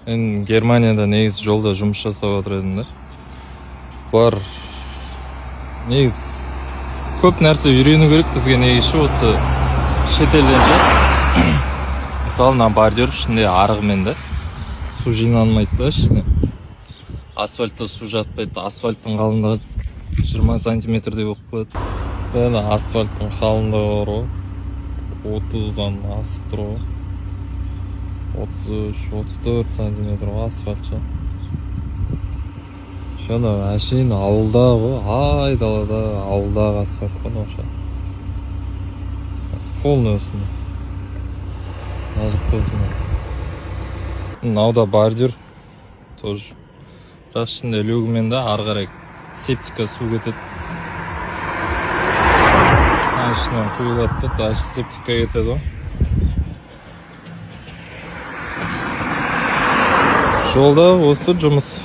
Мен Германияда негізі жолда жұмыс жасап жатыр едім да. Бар, негізі көп нәрсе үйрену керек бізге негізі ше, осы шетелден ше. Мысалы, мына бордюр ішінде арығымен да су жиналмайды да, ішіне асфальтта су жатпайды. Асфальттың қалыңдығы 20 сантиметрдей болып қояды. Бәрі асфальттың қалыңдығы бар ғой, 30-дан асып тұр ғой, 33-34 сантиметр ғой асфальт ше. Еще анау әшейін ауылда ғой, айдалада, ауылдағы асфальт қой мынау ше. Полный осындай, мына жақта осындай. Мынау да бордюр тоже, бірақ ішінде люгімен да, ары қарай септикке су кетеді. Мына ішінен құйылады да, дальше септикке кетеді ғой. Жолда осы жұмыс.